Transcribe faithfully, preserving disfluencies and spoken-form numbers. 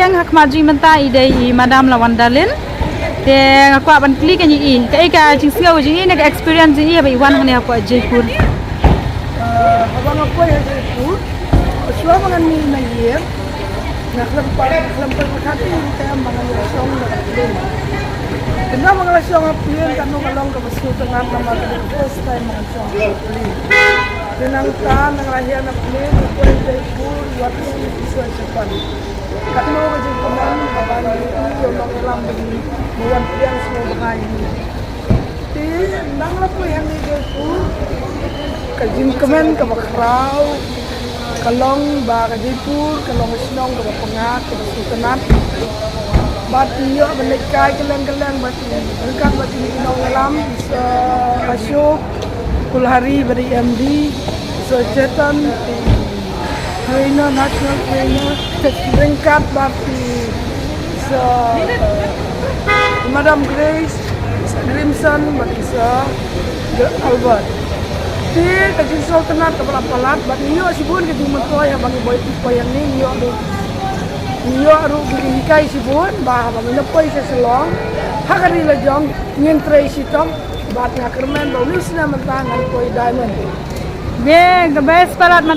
Nga khmat jong i mynta i dei i Madam Lawanda Lin. Te nga kwah ban kylli kane i, kaei ka jingsngew jong i ne ka experience jong i haba i wan hangne hapoh Jaipur? Haba nga poi ha Jaipur, shuwa ba ngan mih na ïing, nga khlem pat, nga khlem pat pyrkhat ei ei ba ngan ïa shong na ka plane. Tang ba nga la shong ha plane, katno ka long kaba sngewtynnat namar ka dei ka first time ba ngan shong ha plane. Te nangta nga la hiar na plane, nga poi Jaipur, wat ïa i soi Japan. Katno ka jingkmen kaba ngi ïoh nongïalam ba ngi wan pdiang sngewbha ïa ngi. Te nang la poi hangne Jaipur, ka jingkmen kaba khraw ka long ba ka Jaipur ka long ka shnong kaba pyngngad, kaba sngewtynnat. Bad ngi ïoh ban leit kai kylleng kylleng bad ryngkat bad ki nongïalam, i Sir Ashok Kulhari bad i M D, i Sir Chetan, i trainer, national trainer, ryngkat bad i Sir, eh, Madam Grace, i Sir Grimson bad i Sir Albert. Te ka jingsngewtynnat kaba la palat bad ngi ïoh shibun ka jingmyntoi haba ngi poi, poi hangne, ngi ïoh ruh, ngi ïoh ruh ki jinghikai shibun ba haba ngi poi sha Shillong ha ka ri la jong ngin trei shitom. Bad nga kyrmen ba une u snem mynta ngan poi Diamond. Bad the best palat, Madam.